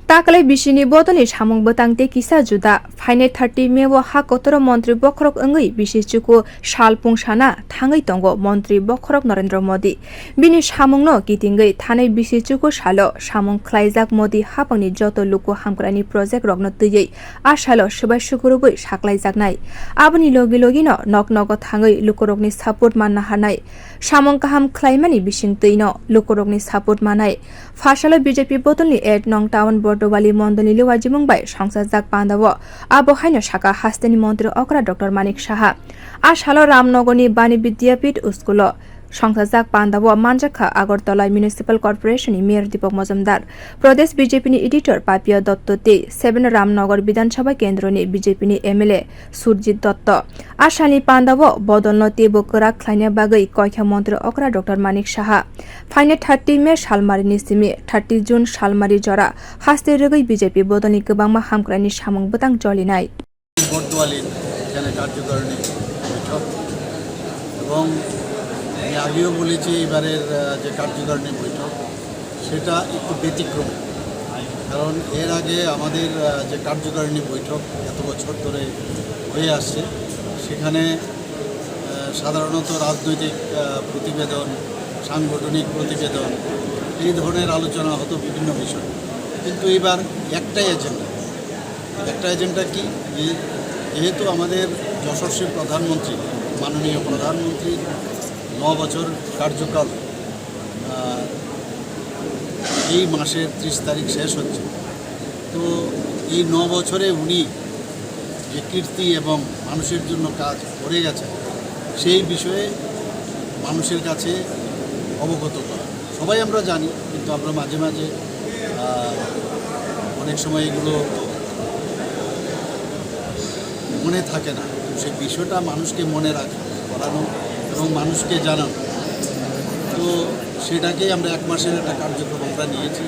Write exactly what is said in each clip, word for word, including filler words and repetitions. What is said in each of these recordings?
Taklai bisini bodolni samung bwtang tei kisa juda. Phainai thirty May o ha kotoro montri bokhorok wngwi bisi chuku salpung sana thangwi tongo montri bokhorok Narendra Modi. Bini samungno kitingwi thanai bisi chuku salo samung khlaijak Modi hapangni joto luku hamkraini project rokno twiwi a salo swbai sukurubwi saklaijaknai. Aboni logi logino nok nogo thangwi lukurokni support manna harnai. Samung kaham khlaimani bisingtwino lukurokni support manai. Phasalo B J P bodolni eight nong town Bordowali mondolni liwajimung bai songchajak pandao abo haino saka hasteni montri okra Doctor Manik Saha. A salo Ramnogorni Bani Vidyapith school-o songchajak pandao manjakha Agartala Municipal Corporation-ni Mayor Deepak Majumdar, Pradesh B J P-ni editor Papiya Dotto tei seven Ramnagar Bidhan Sabha kendroni B J P-ni M L A Surjit Dotto. A salni pandao bodolno teibo kwrak khlaina bagwi koikha montri okra Doctor Manik Saha. Phainai thirty May salmarini simi thirty June salmari jora haste rwgwi B J P bodolni kwbangma hamkraini samung bwtang cholinai. বটতোয়ালির এখানে কার্যকারিণী বৈঠক এবং আমি আগেও বলেছি এবারের আহ, যে কার্যকারিণী বৈঠক সেটা একটু ব্যতিক্রম। কারণ এর আগে আমাদের আহ, যে কার্যকারিণী বৈঠক এত বছর ধরে হয়ে আসছে, সেখানে আহ, সাধারণত রাজনৈতিক আহ, প্রতিবেদন, সাংগঠনিক প্রতিবেদন, এই ধরনের আলোচনা হতো বিভিন্ন বিষয়। কিন্তু এবার একটাই এজেন্ডা। একটা এজেন্ডা কি? যে যেহেতু আমাদের যশস্বী প্রধানমন্ত্রী, মাননীয় প্রধানমন্ত্রীর ন বছর কার্যকাল আহ, এই মাসের ত্রিশ তারিখ শেষ হচ্ছে, তো এই ন বছরে উনি যে কীর্তি এবং মানুষের জন্য কাজ করে গেছেন, সেই বিষয়ে মানুষের কাছে অবগত করা। সবাই আমরা জানি, কিন্তু আমরা মাঝে মাঝে আহ, অনেক সময় এগুলো মনে থাকে না। সেই বিষয়টা মানুষকে মনে রাখা, করানো এবং মানুষকে জানানো। তো সেটাকেই আমরা এক মাসের একটা কার্যক্রম আমরা নিয়েছি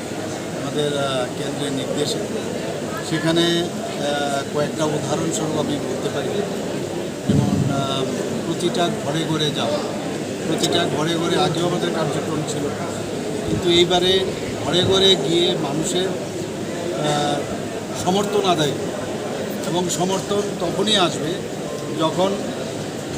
আমাদের আহ, কেন্দ্রের নির্দেশে। সেখানে আহ, কয়েকটা উদাহরণস্বরূপ আমি বলতে পারি, যেমন আহ, প্রতিটা ঘরে ঘরে যাওয়া। প্রতিটা ঘরে ঘরে আগেও আমাদের কার্যক্রম ছিল, কিন্তু এইবারে ঘরে ঘরে গিয়ে মানুষের আহ, সমর্থন আদায় করা। এবং সমর্থন তখনই আসবে যখন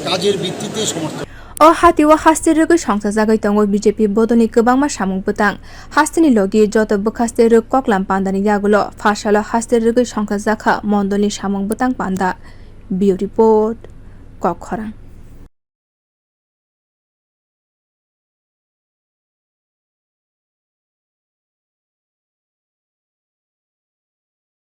কাজের ভিত্তিতে সমর্থন। O hati o haste rwgwi songchajagwi tongo B J P bodolni kwbangma samung bwtang. Hasteni logi joto bwkhaste rwk koklam pandani yagulo phasalo haste rwgwi songchajakha mondolni samung bwtang panda. Bureau Report, Kokkhorang.